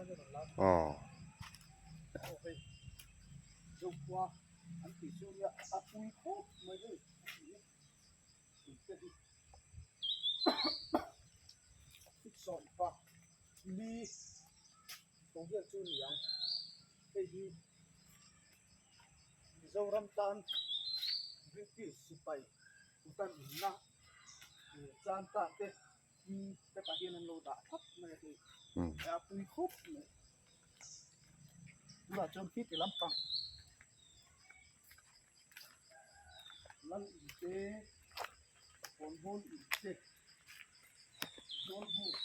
Aw. Mizoram tan British sipai kutan inna chan ta te hetah hian an lo dah thlap mai a hei a pui khawp mai tunah chuan khi ti lampang lal in te kawnvawl in te zawlbuk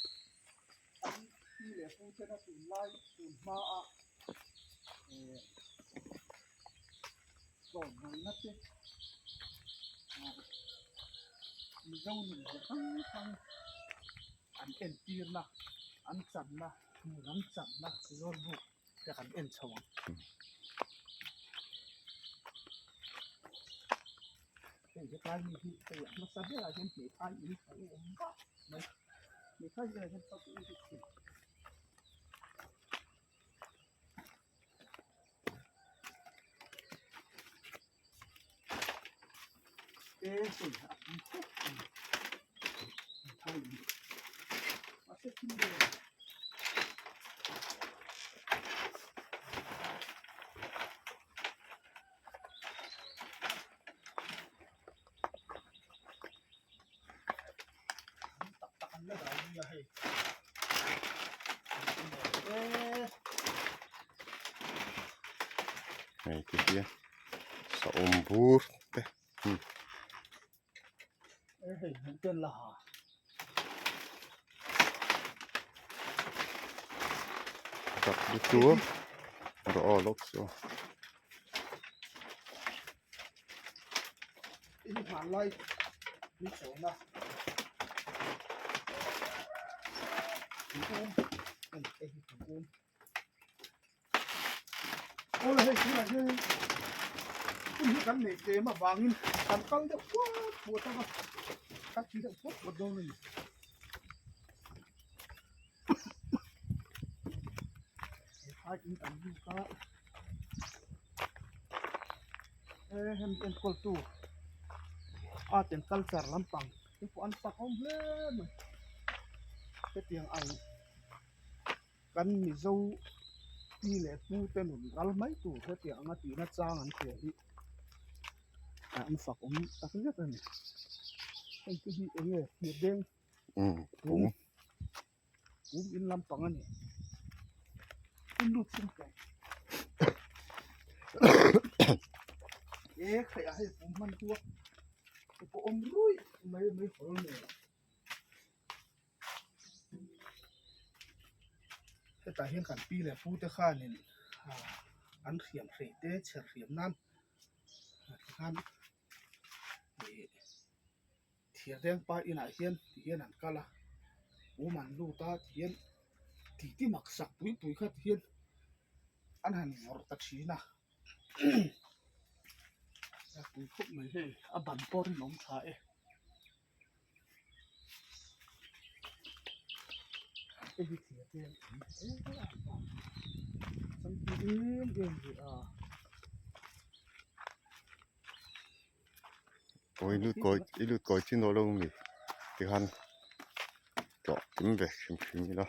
an pi leh pu tena tunlai tun hma a eh tlawmngaihna te Mizo nun ze hrang hrang an entirna an channa hmun an channa zawlbuk te kan en chho ang. Hei hetlai mi hi hei a hmasa berah hian hmeichhai in a lo awm vak mai hmeichhai inah hian Hei te hi saum bur te tak lutu rawh aw lawk chu. Aw hei tunah hian hun hi kan neih tlem avangin kan kal deuh puat puat a kan thi deuh puat puat dawn a ni. He in kan lut a he hemi enkawltu art and culture lampang te pawh an fak awm hle mai hetiang ang kan Mizo pi leh pu te nun ral mai tur hetiang anga tihna chang an hria hi an fak awm tak zet a ni hei te hi eng nge thir deng pum pum in lampang a ni in lut chhung tawh e khaih ah hei pum hman huak te pawh awm ruih mai mai hawl nen. Hetah hian kan pi leh pu te khanin an hriam hreh te chher hriam nan tikhan ih thir deng pa inah hian ti hian an kal a pum an lut a ti hian titi mak sak pui pui kha ti hian an han vawrh ta thin a a pui khawp mai hei a ban pawh rinawm tha e. Aw i lut kawi i lut kawi chin dawn lo mi tikhan tlawh kim ve hrim hrim ila.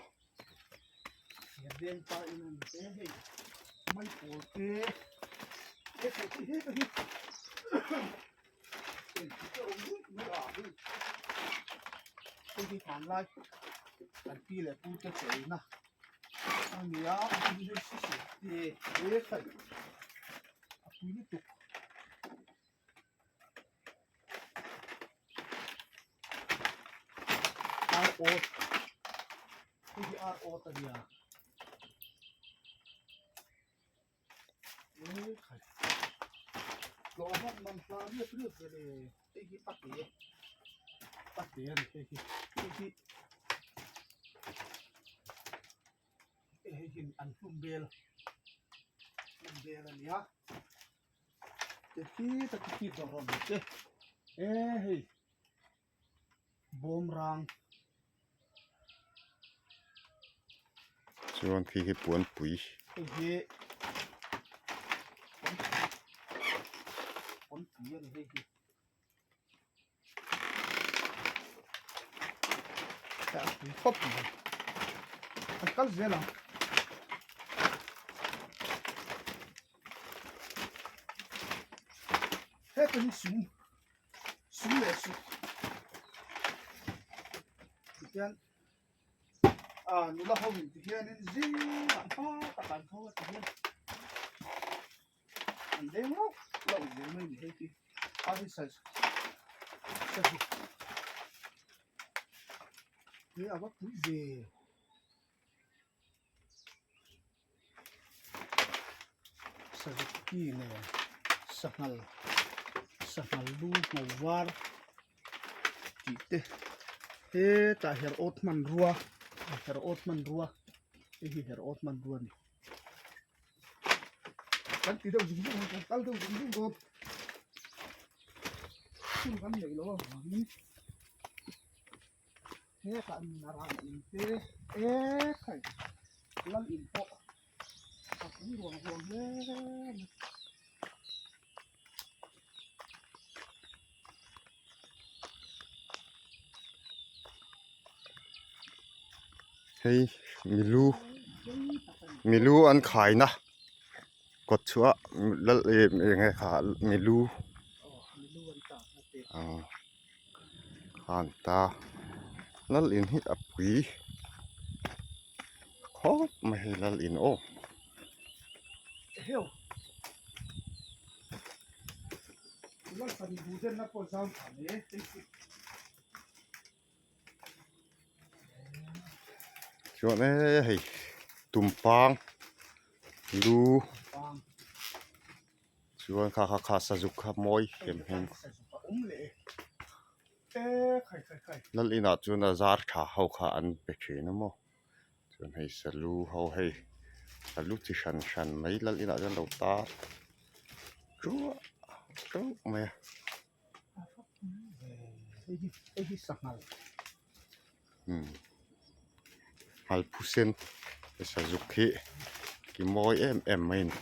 Ar awt hei hi ar awt a nia tlawh hman man hla riat riat ve le hei hi pate pate a ni hei hi hei hi hei hi an hlum bel hlum bel a nia. Te khi tak khi dawr rawn ni te e hei bawmrang Chuan khi hi puanpui. Hei hi puanpui a ni hei hi. A pui khawp mai. An kal zel ang. Heta hi sum sum leh suk tihian ah nula ho in tihianin zingah hma takah an tho a tihian an leng rauh rauh zel mai a ni hei hi a hi size size he a va pui ve. Sazuk ki nen sanghal sanghal lu ngho var tih te hetah her awt hmanrua her awt hmanrua hei hi her awt hmanrua a ni kan ti deuh zung zung a kan kal deuh zung zung dawn hun kan neih loh avangin. Hetah naran in te e khai lal in pawh a pui ruang ruang hle mai. Hei milu milu an khaina kawt chhuah lal em eng nge kha milu ah. Khan ta lal in hi a pui khawp mai hei lal in aw. Chuan e hei tumpang lu. Chuan kha kha kha sazuk kha mawi hem hem lal inah chuan a zar tha ho kha an pe thin a maw chuan hei salu ho hei salu chi hran hran mai lal inah chuan lo tar truah truah mai a. Halphusen sazuk hi ki mawi em em mai a ni.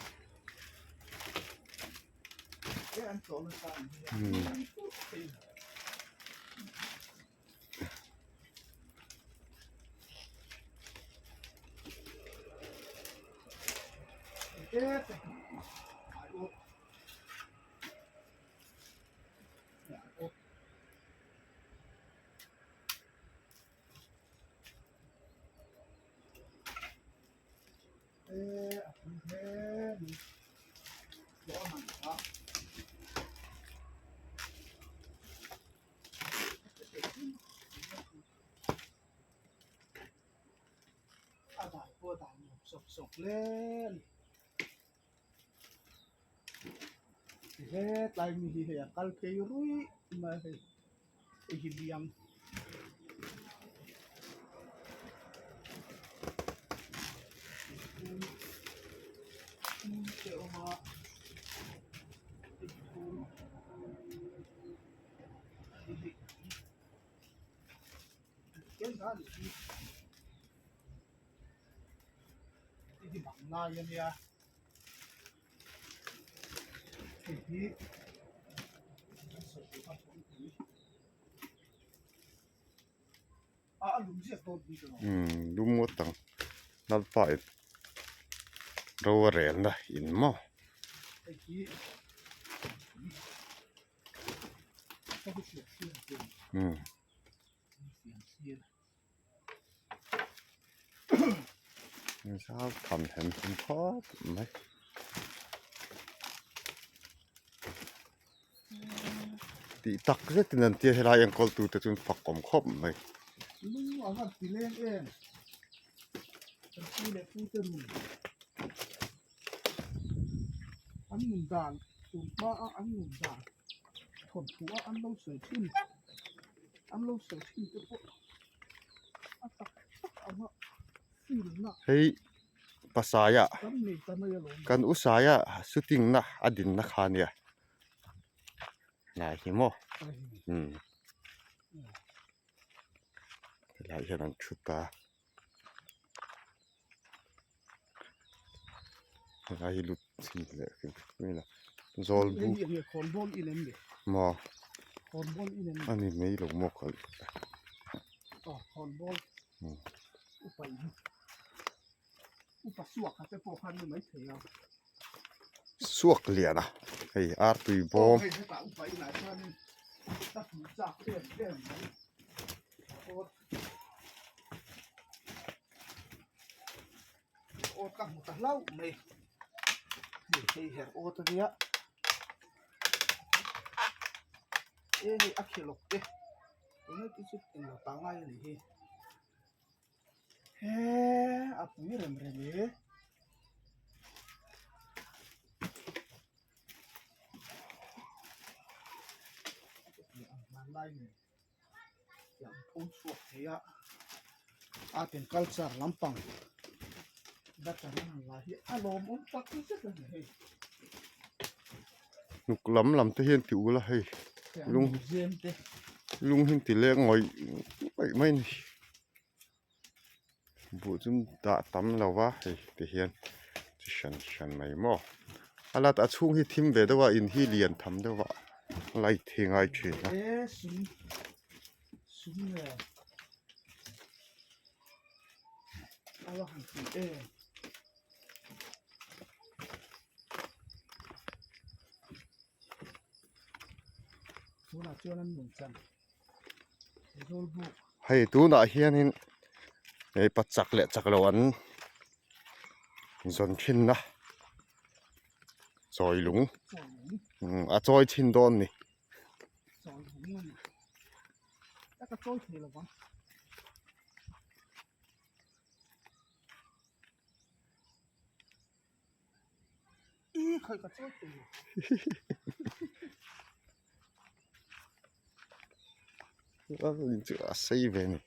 Hetlai mi hi hei a kal phei ruih mai a hei hei hi biang te a awm a hei hi bang lai a nia. Lum ngawt ang lalpa in ro a rel na in maw. Zau tham hem hem khawp mai. Tih tak zetin an tia helai enkawl tute chu an fak awm khawp mai. Lung a han ti leng em kan pu leh pu te nun an nun dan tun hma a an nun dan thawnthu a an lo sawi thin an lo sawi thin te pawh a tak tak anga feel na Hei pasaia kan nei ta mai alawm kan u saia shooting na a din na kha nia hnai hi maw umm helai hian an thu ta. Helai hi lut chhin leh hrim hrim ila zawl bu maw a ni mai lo maw kal suak lian a hei artui bawm. Awt ka hmu ta hlauh mai hei hei her awt ania e hei a khilawk te eng te chu englo ta ngai a nih hi he a pui rem rem e. Tiang pho chhuak thei a art and culture lampang gutter an han la hi a lawmawm tak zet a ni hei. Hnuk lam lam te hian ti ula hei lung lung hi an ti leng ngawih ngawih mai a ni buh chu dah tam lo va hei ti hian chi hran hran mai maw a la a chhung hi thim ve deuh a in hi lian tham deuh a light hi ngai thin a. Hei tunah hianin hei pa chak leh chak lo an zawn thin a chawi lung a chawi thin dawn a ni. Chu a sei ve a ni.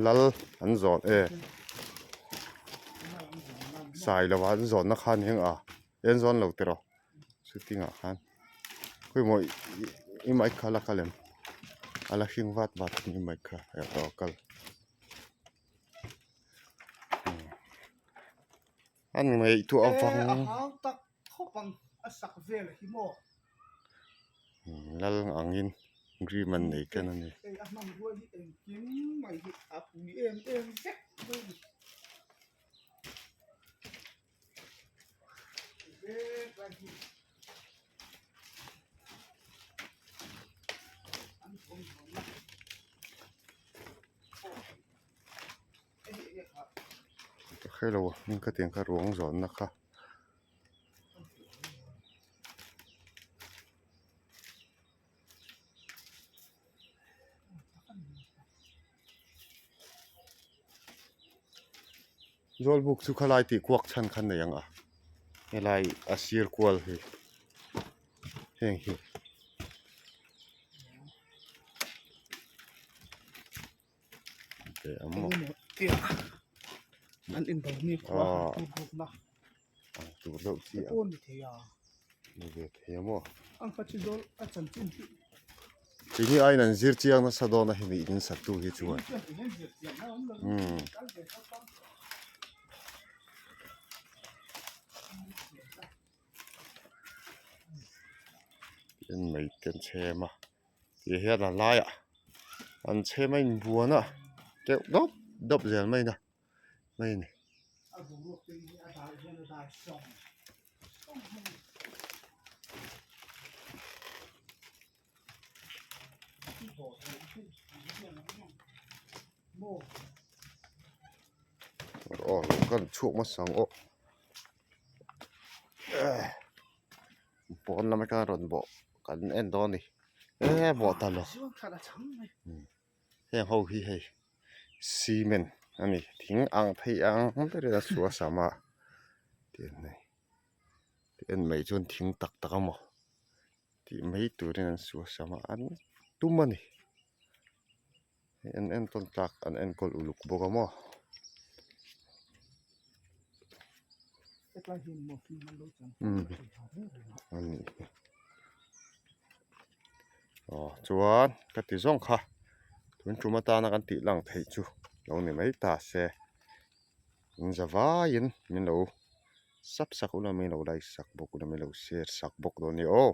Lal an zawn e sai lova an zawnna khan hi a en zawn lo tiraw chuting ah khan khawimaw i mic kha la kal em a la hring vat vat i mic kha a kal. An ngaihtuah avang a hau tak khawp ang a sak vel hi maw lal angin agreement nei ken a ni. Hei a hman rual hi engkim mai hi a pui em em vek mai a ni. Ka hre lo a hming kha tiang kha ruang zawnna kha. Zawlbuk chu khalai tih kuak chhan kha nei ang a helai a sir kual hi heng hi. An inbawrni khua han tur bawk na. Ang tur deuh chi a. Pawn ni thei a. Ni ve thei a maw. Ang kha chu zawl a chanchin hi. Keini aiin an zir chiang nasa dawn a hemi in satu hi chuan. Umm. En mai te an chhem a. Tih hian a laiah an chhem a inbuan a keuh dawp dawp zel mai na mai a ni. Aw lo kan chhuak hmasa ang aw pawn lam atanga rawn bawh kan en dawn a ni e bawh ta lo Heng ho hi hei cement a ni thing ang thei ang berin a suasam a tih an nei tih en mai chuan thing tak tak a maw tih mai turin an suasam a an tum a ni hei an entawn tlak an enkawl uluk bawk a maw. Aw chuan ka ti zawng kha tun tum atana kan tih lang theih chu lo ni mai ta se in za vaiin min lo sap sak ula min lo like sak bawk ula min lo share sak bawk dawn nia aw.